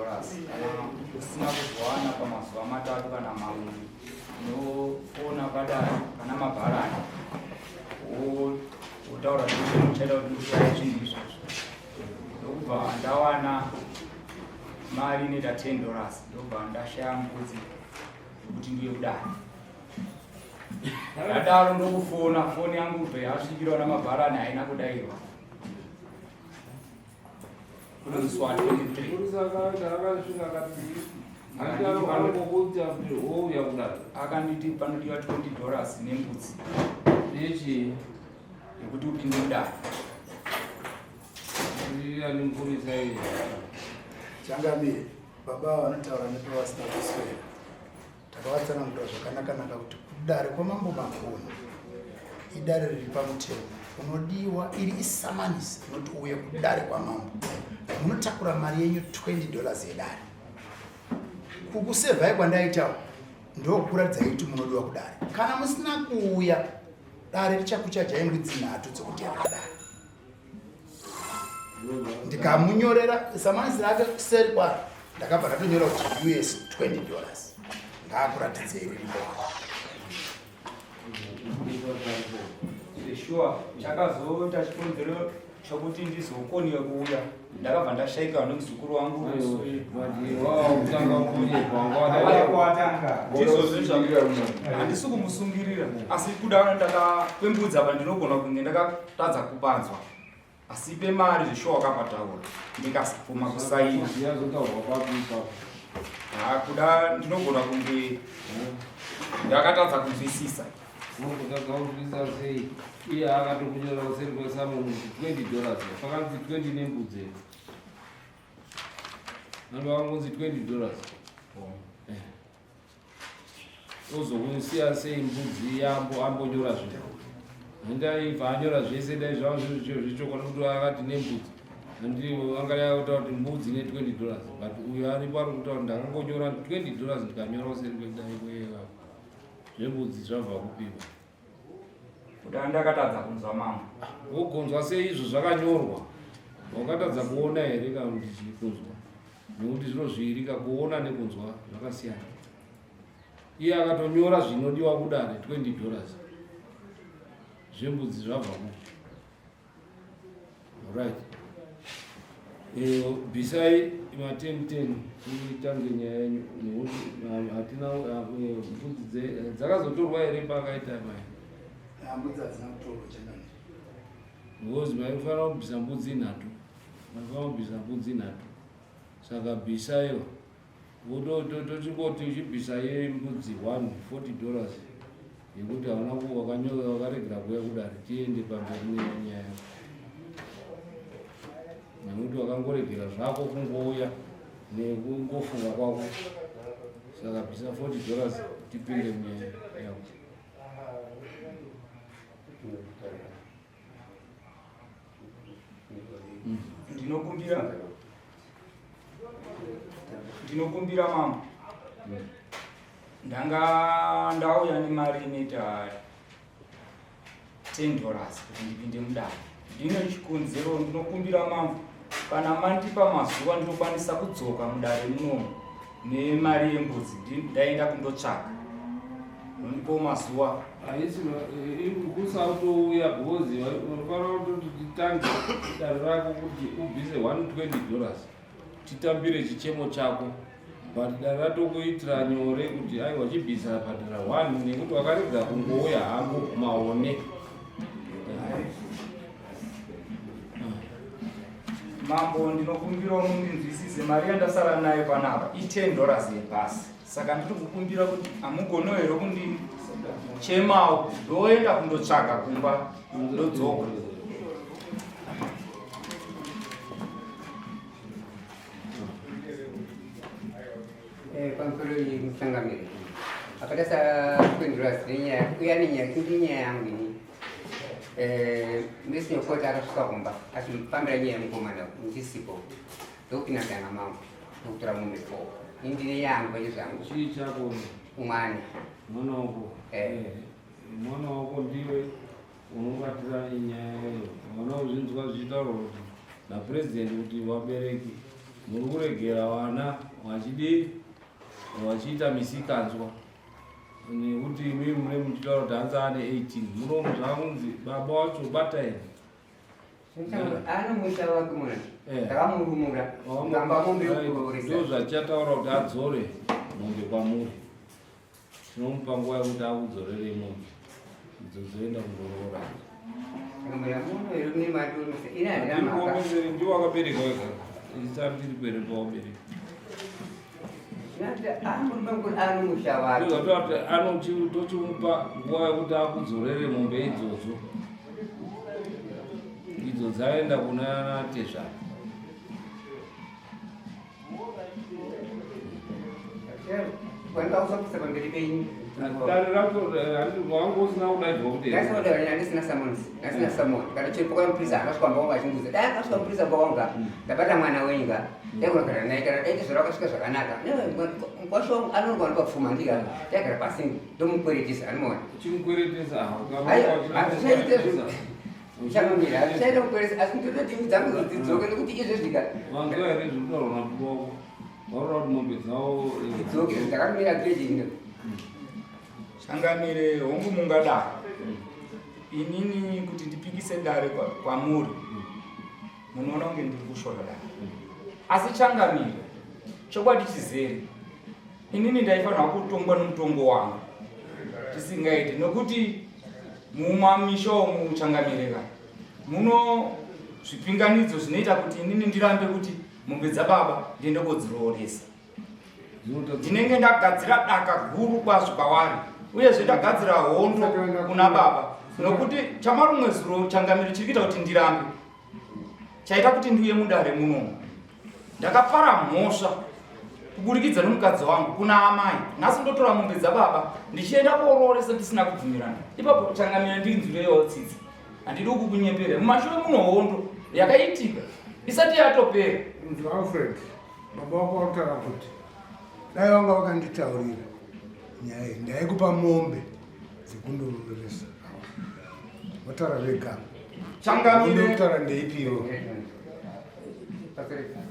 Dollars. Kana usina kuzowana pamazuva 3 kana 2, unofona padare kana mabharani wotaura kuti muchaida kuti ndikurai zvinhu izvozvo. Ndokubva ndawana mari inoita 10 dollars, ndobva ndashaya mbudzi yekuti ndiye kudare. Ndadaro ndokufona, foni yangu bve yasvikirwa namabharani haina kudairwa. Musi wa 23 akanditi panodiwa 20 dollars nembudzi yechii yekuti upinde mudare. Changamire, baba vanotaura nepavasina kuswera. Takavatsanangura zvakanaka-naka kuti kudare kwaMambo Makoni idare riri pamutemo unodiwa iri isamanisi inoti uye kudare kwamambo munotakura mari yenyu 20 dollars yedare. Kukusevhai kwandaitawo ndokuratidzai kuti munodiwa kudare. Kana musina kuuya dare richakuchajai mbudzi 3 dzekuteerera dare. Ndikamunyorera samanisi rake kuseri kwaro, ndakabva ndatonyora kuti US 20 dollars. Ngaakuratidzei riripo. Sure, chakazoita chikonzero chokuti ndizokoniwe kuuya, ndakabva ndashaika nemuzukuru wangu. Handisi kumusungirira, asi kuda ndakakwembudza apa ndinogona kunge ndakatadza kupanzwa, asi pemari zveshuwa wakapataura ndikabvuma kusaina. Kuda ndinogona kunge ndakatadza kunzwisisa. Unotadza kunzwisisa sei? Iye akatokunyora kuseri kwesamoni kuti 20 dollars, pakanzi 20 nembudzi here? Vanhu vakangonzi 20 dollars, ozokusiya sei mbudzi yambo ambonyora zvinhu? Handai anyora zvese, dai zvava zvechokwadi kuti akati nembudzi, handi angadai akutaura kuti mbudzi ne 20 dollars, but uyo aripo ari kutaura ndakangonyora 20 dollars, ndikanyora kuseri kwedai zvembudzi zvabva kupiwa. Kuda ndakatadza kunzwa mambo. Wogonzwa sei izvo zvakanyorwa? Wakatadza kuona here kana kuti chii kunzwa? Nekuti zviro zviirika, kuona nekunzwa zvakasiyana. Iye akatonyora zvinodiwa kudare 20 dollars, zvembudzi zvabva kupi? Right, bvisai ma 10 10 titange nyaya yenyu, nekuti hatina mbudzi dzakazotorwa here pakaita mai? Mbudzi hadzina kutorwa, changamire. Because maifanira kubvisa mbudzi 3, maifanira kubvisa mbudzi 3, saka bvisaiwa. Tochingoti uchibvisa yembudzi 1 40 dollars yekuti hauna wakaregera kuuya kudare, tiende pamberi nenyaya yako, nekuti wakangoregera zvako kungouya nekungofunga kwako. Saka bvisa 40 dollars tipinde munyaya yako. Ndinokumbira, ndinokumbira mambo, ndanga ndauya nemari inoita 10 dollars kuti ndipinde mudare. Ndine chikonzero. Ndinokumbira mambo, kana mandipa mazuva ndinokwanisa kudzoka mudare munomu nemari yembudzi. Ndaenda kundotsvaka, nondipawo mazuva. Haisi kusatouya because unofanira kutoti titange dare rako kuti ubvise 120 dollars titambire chichemo chako, but dare ratokuitira nyore kuti aiwa, chibvisa bhadhara 1 nekuti wakarega kungouya hako maone. Mambo, ndinokumbirawo mundinzwisise. Mari yandasara nayo panapa i10 dollars yebhasi, saka ndiri kukumbira kuti hamugono here kundichemawo, ndoenda kundotsvaga kumba ndodzoka. Pamusoro musangamiri, akaita sakuendura nenyaya uya nenyaya indi nyaya yangu ini. Mesinokota akasvika kumba achifambira nyaya yemukomana ndisipo, ndokupinda mudanga mangu ndokutora mombe 4. Indine yangu pache zvangu. Chii chako? Mwana. Mwana wako? Eh. Mwana wako ndiwe unobatira nyaya iyo. Mwana uzvinzwa zvichitaurwa kuti napurezidendi kuti vabereki. Muri kuregera vana vachidii vachiita misikanzwa nekuti imimi mune muchitaura kuti hanzi ane 18 munomu zvakunzi baba wacho batai Anomuita wake mwana. Eh. Ndakamurumura. Ngamba mombe yokurooresa. Ndo zvachataura kuti adzore mombe kwamuri. Tinomupa nguva yekuti akudzorere mombe idzo dzoenda kundoroora. Ndiwo wakabereka wega. Isati tiri kubereka wabereka. Tochimupa nguva yekuti akudzorere mombe idzodzo idzo dzaenda kuna tezvara. Dare racho wangu usina kudaidzwa kuti ndasina summons ndasina summons kana chiripo kwa mupurisa akasvika mba wangu achindiudza dai akasvika mupurisa mba wangu ndabata mwana wenyu ka ndaigona naye kana dai tizora akasvika zvakanaka mkwasha wangu anonga wanopa pfuma ndika ndaigara pasi ndomukweretesa anoona chimukweretesa hazvichaite Uchamira, hazvichaita kukweresa asi ndototi dzangu dzidzoke nekuti izvezvi ka. Wanzwa here zviri kutaurwa nababa wako? Varoda kuti mombe dzavo eh, dzidzoke ndakamira geji ino. Changamire hongu mungadaro. Inini kuti ndipikise dare kwamuri. Munoona kunge ndiri kushora dare. Asi changamire chokwadi chizere. Inini ndaifanirwa kutongwa nomutongo wangu tisingaiti nokuti mumamisha umu changamireka muno zvipinganidzo zvinoita kuti inini ndirambe kuti mombe dzababa ndiende kodzirooresa ndinenge ndagadzira daka guru kwazvo kwavari uyezve ndagadzira hondo kuna baba nokuti chamarumwe zuro changamiro chiri kuita kuti ndirambe Chaita kuti ndiuye mudare muno ndakapara mhosva kuburikidza nomukadzi wangu kuna amai. Nhasi ndotora mombe dzababa ndichienda koorooresa tisina kubvumirana. Ipapo changamira ndinzwireiwo tsitsi. Handidi kukunyepera. Mumashure muno hondo yakaitika isati yatopera. Mzee Alfred, baba wako vakutaura kuti dai vanga vakanditaurira nyaya iyi ndaikupa mombe dzekundororesa votaura vega changamire kutaura ndeipiwo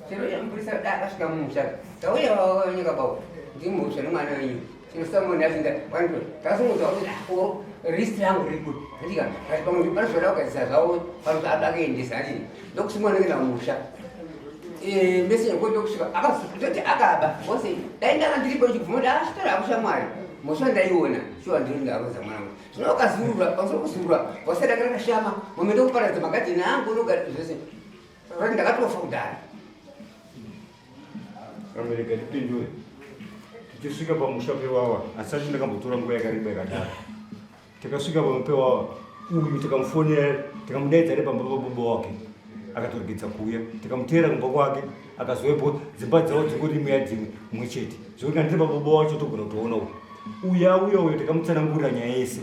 chero yamupurisa da akasvika mumusha tauya wanyika bau ndimhosva nemwana wenyu chinosamoni azinda wanto takasungudza kuti ako risti rangu riri kupi andika pamwe pane zvoda kugadzisa zvavo pano akaendesa andii ndokusimwa nekuenda mumusha mese eh, ndokusvika akazoti akaba bose dai ndanga ndiripo chibvumo kuti asvitora akushamwari mhosva ndaiona shuwa ndiri ndaroza mwana wangu zvino ukazurura pamusoro kuzurura wasada kana kashama mombe ndokuparadza magadheni angu unogara zvese rati ndakatofa kudhara Amerika ndipindure tichisvika pamusha pewawa asati ndakambotora nguva yakareba yakadaro Takasvika pamba pewawa uyu tikamufonera tikamudaidza ari pamba pababa wake akatoregedza kuuya tikamuteera kumba kwake akazouya dzimba dzavo dzingori imwe yadzimwe mumwe chete zvekuti kana tiri pababa wacho togona kutoona uyu uyu auya uyo tikamutsanangurira nyaya yese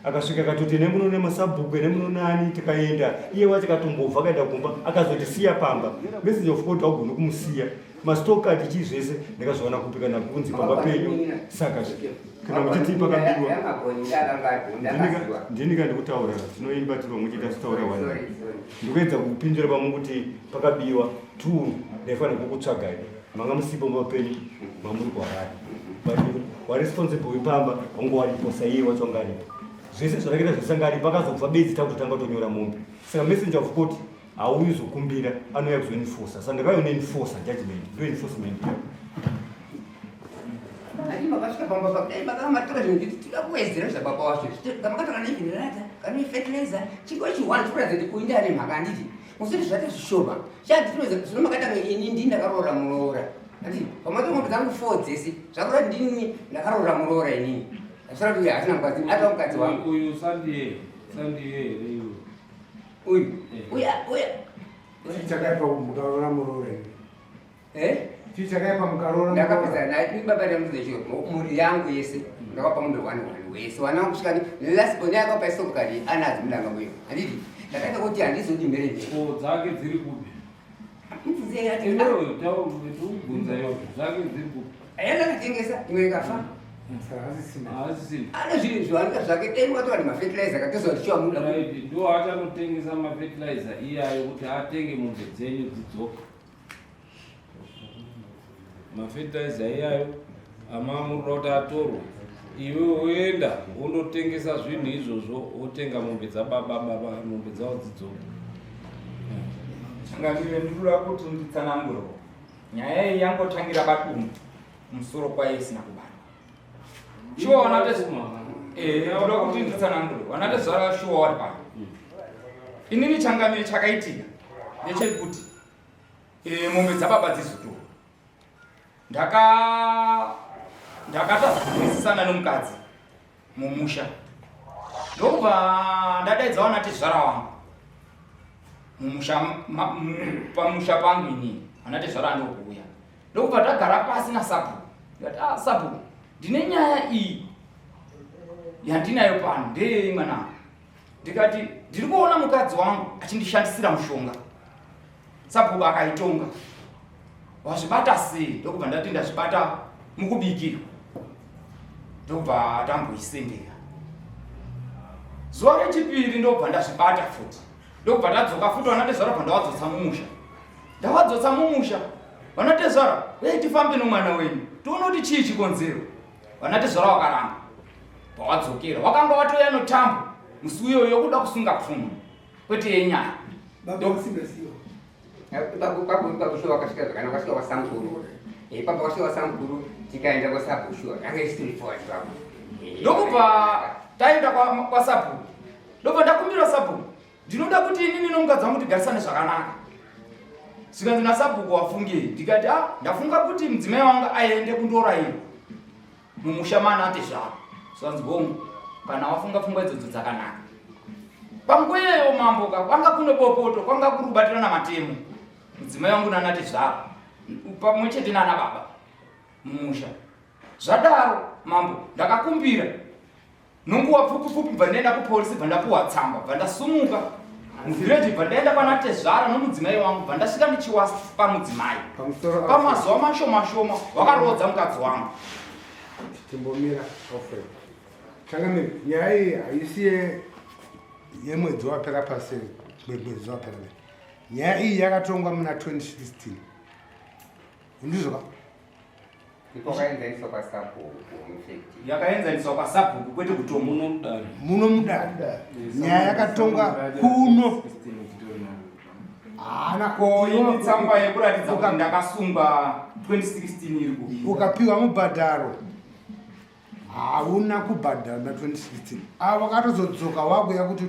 akasvika akatoti ene munoona masabhuku ene munoonani tikaenda iye wacho akatombobva akaenda kumba akazotisiya pamba messenger of court haugoni kumusiya mastokati chii zvese ndakazviwana kupi kana kunzi pamba penyu saka kana muchiti pakabiwa ndini ka ndikutaura tinoimba tiri vamwe chete asitaura wani ndikuedza kupindura pamwe kuti pakabiwa two ndaifanira kukutsvagai manga musipo pamba penyu mamuri kuharare but waresponsible wepamba wangu waripo saiye wacho anga aripo zvese zvakaita zvese anga aripo akazobva bedzi takutotanga kutonyora mombe saka messenger of court hauyi uzokumbira anouya kuzoenforcer saka ndakauya unoenforcer judgment ndo enforcement Ati makasvika pamba pa dai makamatora zvinhu kuti tinoda kuwedzera zvababa wacho kamakatora negenerator kana fertilizer chingwa chiwani chikuratidza kuti kuinda ane mhaka handiti musati zvati zvishoma chati tinowedzera zvino makatanga ini ndini ndakaroora muroora handiti pamatora mombe dzangu four dzese zvakureva kuti ndini ndakaroora muroora inini zvakusara kuti uyu haasina mukadzi atova mukadzi wangu uyu sandiye sandiye here iwe uyu uya uya Chii chakaipa mukaroora muroora imi? Eh? Chii chakaipa mukaroora Ndakapedza naye baba ndamudza chiro mhuri yangu yese ndakapa mombe one one wese wana wangu kusvika last born yakapa isokari anadzo mudanga uyo handiti ndakaita kuti handizodi mhere mhere ko dzake dziri kupi mubvunze yati iwewe taubvunza iwe dzake dziri kupi Ayakatengesa imwe ikafa. Ane zvinhu zviwanika zvake dai makatora nemafetilizer katozwa kuti chiwamuda. Ndo achanotengesa mafetilizer iyayo kuti atenge mombe dzenyu dzidzoke. Mafertilizer iyayo amamurira kuti atorwe, iwe woenda wondotengesa zvinhu izvozvo, wotenga mombe dzababa, baba mombe dzavo dzidzoke. Changamire, ndinoda kuti nditsanangurewo. Nyaya iyi yangotangira badumbu kumusoro kwayo isina kubatwa. Shuwa ndoda kuti nditsanangure. Vanatezvara shuwa vari pano. Inini changamire, chakaitika ndechekuti mombe dzababa dzizotorwa. Ndakatadza kunzwisisana nomukadzi mumusha, ndokubva ndadaidza vanatezvara wangu mumusha pamusha pangu inini. Vanatezvara ndokuuya, ndokubva tagara pasi nasabhuku. Ndikati, "Ah, sabhuku, ndine nyaya iyi yandinayo pano." "Ndeyei mwanangu?" Ndikati, "Ndiri kuona mukadzi wangu achindishandisira mushonga." Sabhuku akaitonga, "Wazvibata sei?" Ndokubva ndati, "Ndazvibata mukubikirwa." Ndobva tamboisendeka. Zuva rechipiri ndobva ndazvibata futi, ndobva tadzoka futi. Vanatezvara bva ndavadzotsa mumusha. Ndavadzotsa mumusha, "Vanatezvara, uyai tifambe nomwana wenyu, tione kuti chii chikonzero." Vanatezvara vakaramba. Pawadzokera wakanga watouya notambo musi uyoyo yokuda kusunga pfuma, kwete yenyaya. Baba vasingaziva. Ipapo wakasvika zvakanaka, wakasvika kwasamukuru. Ipapo wakasvika kwasamukuru, tikaenda kwasabhushu, anga isiri forward ipapo. Ndokubva taenda kwasabhuku, ndobva ndakumbira sabhuku, "Ndinoda kuti inini nomukadzi wangu tigarisane zvakanaka." Zvikanzi nasabhuku, "Wafungei?" Ndikati, "A, ndafunga kuti mudzimai wangu aende kundorayirwa mumusha mana atezvaro." Zvikanzi, "Hongu, kana wafunga pfungwa idzodzo dzakanaka." Panguva iyoyo, mambo, ka kwanga kune bopoto, kwanga kuri kubatirana matemo, mudzimai wangu nanatezvara pamwe chete nana baba mumusha. Zvadaro, mambo, ndakakumbira nonguva pfupi pfupi, bva ndaenda kupolisi, bva ndapuwa tsamba, bva ndasumuka muvhireji, bva ndaenda pana tezvara nomudzimai wangu, bva ndasvika ndichiwapa mudzimai. Pamusoro. Pamazuva mashoma shoma wakaroodza mukadzi wangu. Timbomira, Alfred. Changamire, nyaya iyi haisi yemwedzi wapera pasi, mwedzi wapera. Nyaya iyi yakatongwa muna 2016, undizvoka? Ipo wakaenzaniswa kwasabhuku in fact. Yakaenzaniswa kwasabhuku, kwete kutonga. Muno mudare. Muno mudare, nyaya yakatongwa kuno, haana. Ko ini tsamba yekuratidza kuti ndakasungwa 2016 iri ku Ukapiwa mubhadharo, hauna kubhadhara na 2016. Avo vakatozodzoka wakuya kuti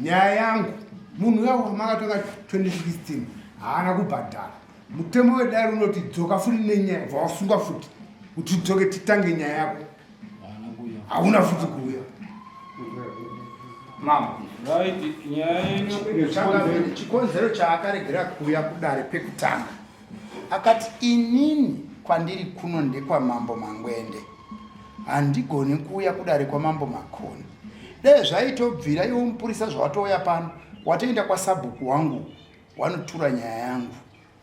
nyaya yangu, munhu uya makatonga 2016 haana kubhadhara. Mutemo wedare unoti dzoka futi nenyaya, bva wasungwa futi kuti udzoke titange nyaya yako. Haana kuuya. Hauna futi kuuya. Mambo. Right, nyaya yenyu. Changamire, chikonzero chaakaregera kuuya kudare pekutanga, akati, "Inini kwandiri kuno ndekwamambo Mangwende, handigoni kuuya kudare kwamambo Makoni." Dai zvaitobvira, iwo mupurisa zvawatouya pano, watoenda kwasabhuku wangu, wanotura nyaya yangu.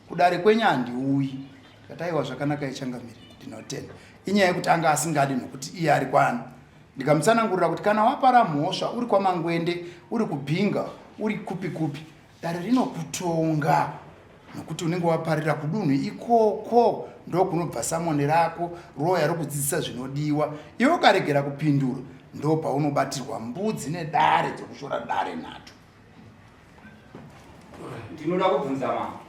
Kudare kwenyu handiuyi. Ndikati, "Aiwa, zvakanaka ichangamire, ndinotenda." Inyaya yekuti anga asingadi nokuti iye ari kwani. Ndikamutsanangurira kuti kana wapara mhosva uri kwaMangwende, uri kuBhinga, uri kupi kupi, dare rinokutonga nokuti unenge waparira kudunhu ikoko, ndokunobva samoni rako roya rokudzidzisa zvinodiwa. Iwe ukaregera kupindura, ndo paunobatirwa mbudzi nedare dzokushora dare nhatu. Ndinoda kubvunza mambo,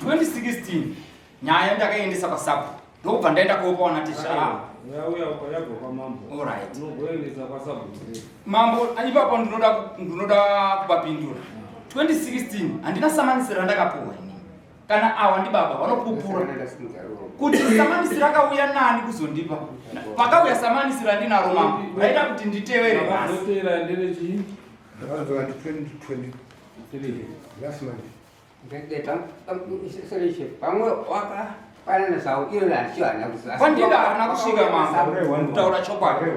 2016 nyaya ndakaendesa kwasabhuku, ndokubva ndaenda kuopa wanatezvara. Yauya yabva kwamambo. Alright. Unogoendesa kwasabhuku. Mambo, ipapo ndinoda kuvapindura. 2016 handina samanisi randakapuwa inini, kana awa ndibaba vanopupura kuti samanisi rakauya nani kuzondipa. Pakauya samanisi randinaro, mambo, raida kuti nditevere nhasi. Makazotera nderechii? Ndakadzoka ndi 2023 last month. Pamwe wakapanana zvawo, iro handicho hana. Kwandida harina kusvika, mambo, kutaura chokwadi.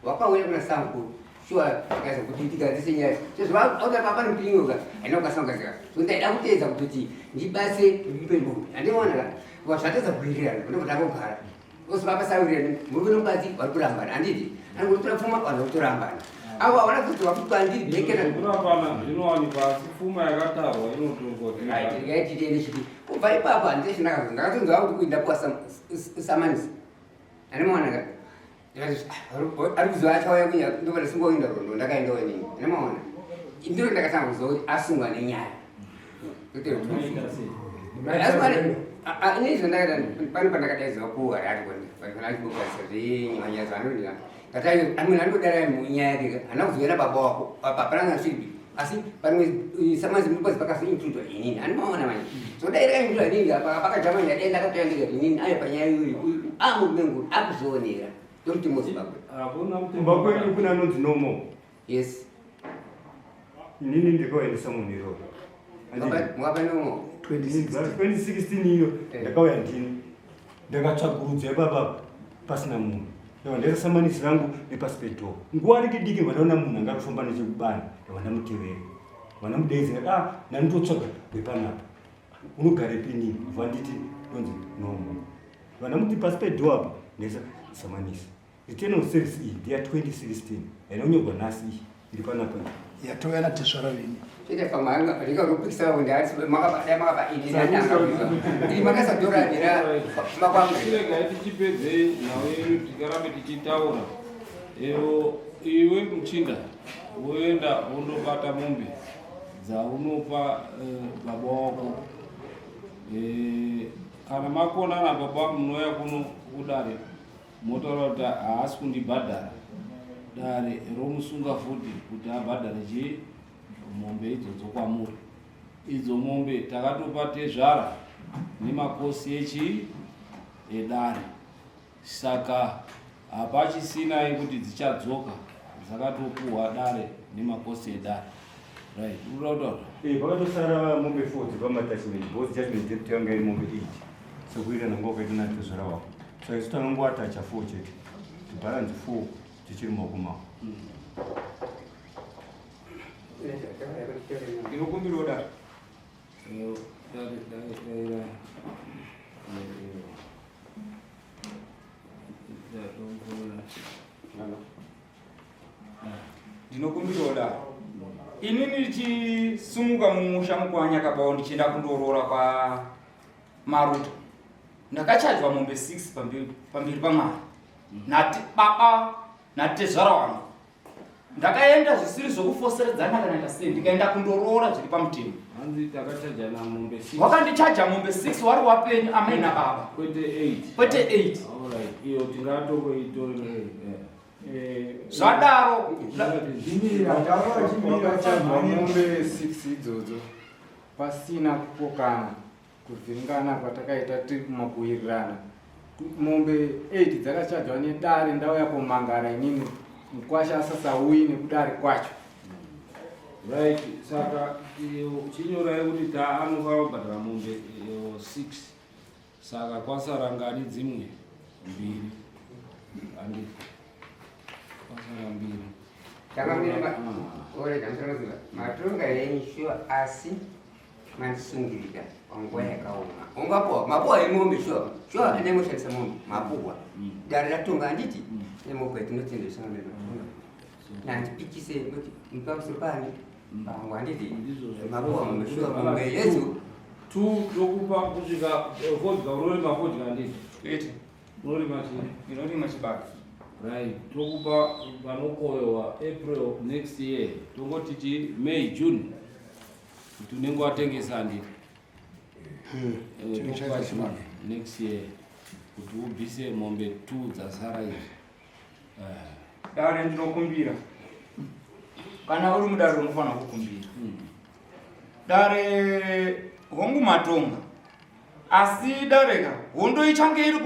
Wakauya kuna samukuru shuwa, akaza kuti ndigadzise nyaya sezvo auda papa nemupinyoka haina kukasangazika. So ndaida kuteedza kutoti ndibase mupe mombe, handiona ka zvatadza kuwirirana, ndobva ndangogara. Osi papa sawirirana, murume nomukadzi vari kurambana, handiti? Anongotora pfuma, vanhu vakutorambana. Avo havana kuzodzoka futi kwandiri bekera. Kurapana zvinowanikwa asi pfuma yakatarwa inotongwa. Right, regai titiende chiti. Kubva ipapo handisi chandakazwa. Ndakatonzwa kuti kuinda kuwa samanisi. Ane mwana ka? Ndikati ah, ari kuziva achauya kunya ndobva ndasungwa kuenda rondo ndakaendawo inini. Ane mwana. Ndiro ndakatanga kuziva kuti asungwa nenyaya. Ini zvandakaita pane pandakadaidzwa kuHarare kana achimbogarisa zvenyaya zvaanondira ndati amwe anodara nyaya yake hana kuzouya nababa wako apa hapana kana sviripi asi pamwe samanzi mupazi pakazoincludwa inini ani maona manje so dai rakainkludwa inini apa pakajama nyaya dai ndakatoya ndega inini ayo panyaya iyoyi uyu amurume akuzvionera ndomuti muzimbabwe Hakuna Kumba kwenyu kune anonzi Nomo. Yes. Inini ndakaendesa munhu iroro. Mukapa Nomo. 2016 iyo ndakauya ndini. Ndakatsvagurudzwa ipapa pasina munhu. Ndabva ndaisa samanisi rangu nepasi pedhoo. Nguva diki diki vandaona munhu anga kufamba nechekubani ndabva ndamutevera. Vandamudeedza ndikati ah ndandotsvaga wepanapa. Unogarepi inini? Bva nditi ndonzi Nomo. Vandamuti pasi pedhoo apa ndaisa samanisi. Return of service iyi ndeya 2016 haina kunyorwa nhasi iyi iri panapa iyi. Yatouya natezvara venyu. Chete pamwe ndikazopikisa kuti asi makaba dai makaba ini ndatanga kuziva. Ini makasadora dera makwamwe. Chiregai tichipedze nhau yedu tikarambe tichitaura. Ewo iwe muchinda woenda wondobata mombe dzaunopa baba wako. Kana makonana baba munouya kuno kudare motaura kuti haasi kundibhadhara, dare romusunga futi kuti abhadhare chii mombe idzodzo kwamuri. Idzo mombe takatopa tezvara nemakosi echii edare, saka hapachisina yekuti dzichadzoka, dzakatopuhwa dare nemakosi edare. Right, uri kuda kutaura? Pakatosara mombe 4 dzepamattachment because judgment debt yanga iri mombe 8 sekuita nanga wakaita natezvara wako, saka isu tangangoatacha 4 chete, balance 4 dzichiri mumaoko mako. Ndinokumbirawo dare. Dare, dare, dare, dare. Ndinokumbirawo dare. Ini ndichisumuka mumusha mukwaNyakabawo ndichienda kundoroora kwa Maruta, ndakachajwa mombe 6 pamberi pamwari nati baba natezvara wangu. Ndakaenda zvisiri zvokufoseredzana kana ndasei, ndikaenda kundoroora zviri pamutemo. Hanzi takachajana mombe 6. Wakandichaja mombe 6 wari wapenyu amai nababa. Kwete 8. Kwete 8. Alright, iyo tingatongoitore. Zvadaro Wakachajwa mombe 6 idzodzo pasina kupokana, kuvhiringana kwatakaita tiri kumakuwirirana. Mombe 8 dzakachajwa nedare ndauya kumangara inini, mukwasha asasauyi nekudare kwacho. Right, saka iyo chinyorai kuti ta anofanira kubhadhara mombe iyo 6, saka kwasara ngani? Dzimwe mbiri, handi kwasara mbiri. Takamira ore tamusoro matonga yenyu sure, asi mandisungirira panguva yakaoma. Ungapuwa mapuwa emombe sure sure, anemoshandisa mombe mapuwa dare ratonga handiti nemombe tinotendesa matonga nandipikise kuti pamusoro pani pangu handiti mapuwa mombe sure mombe yedzo. Two tokupa kusvika fodya. Unorima fodya handiti? Kwete. Unorima chii? Ndinorima chibage. Right, tokupa panokohwewa April next year, tongoti chi May, June, kuti unenge watengesa handiti? Tokupa June next year kuti ubvise mombe two dzasara izvi. Dare, ndinokumbira, kana uri mudare unofanira kukumbira. Dare, hongu matonga, asi dareka hondo ichange iri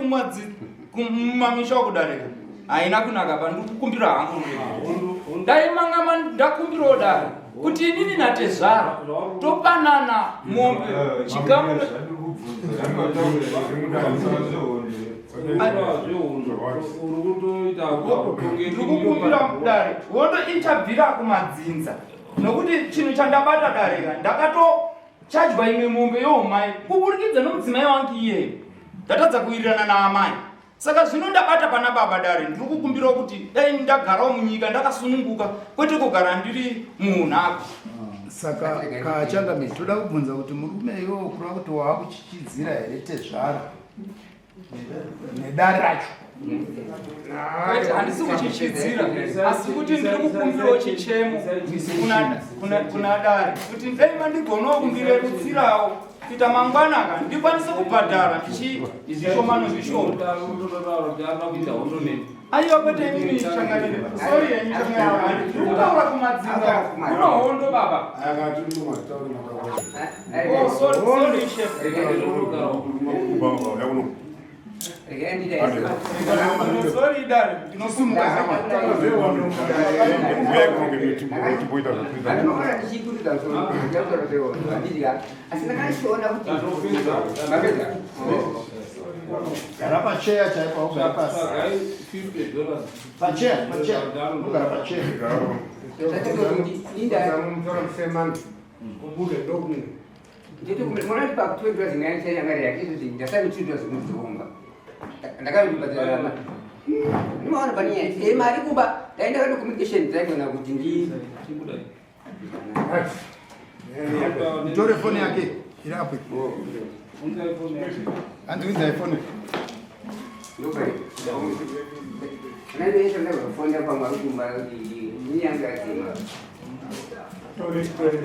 kumamisha wakudareka haina kunaka. Pandiri kukumbira hangu, dai manga ndakumbirawo dare kuti inini natezvara topanana mombe chikamu. Uri kutoita Ndiri kukumbira dare, hondo ichabvira kumadzinza, nokuti chinhu chandabata dareka ndakatochajwa imwe mombe youmai kuburikidza nomudzimai wangu iyeyo, ndatadza kuwirirana naamai. Saka zvino ndabata pana baba dare, ndiri kukumbirawo kuti dai ndagarawo munyika ndakasununguka kwete kugara ndiri muunhako. Saka kachangamire, toda kubvunza kuti murume iwewo kureva kuti waakuchichidzira here tezvara nedare racho? Kwete, handisi kuchichidzira, asi kuti ndiri kukumbirawo chichemo kuna dare kuti dai mandigonawo kundirerutsirawo kuita mangwana ka ndikwanise kubhadhara ndichizvishoma nozvishoma. Aiwa, kwete inini changamire, sorry yenyu changamire, ndiri kutaura kumadzinza kuno hondo baba. Oh, sorry, sorry, chef. Sorry, dare. Ndinosimuka. Asi ndakashiona kuti mapedza. Gara pacheya chaipo, haugara pasi. Pacheya, pacheya, ugara pacheya. Kuti inda Mutora musemani kubude ndokumwe. Nditi pa $20 ngani yanga yake kuti ndasati $2 kumudzomba. Ndakabhadhara ndimaona pane nyaya e mari kuba dai ndakati communication dzaigona kuti ndi Mutore foni yake iri apo. Hanzi unzai foni. Nandiyesha ndakafona pamwe kumba kuti nyanga dzima. Tori, tori.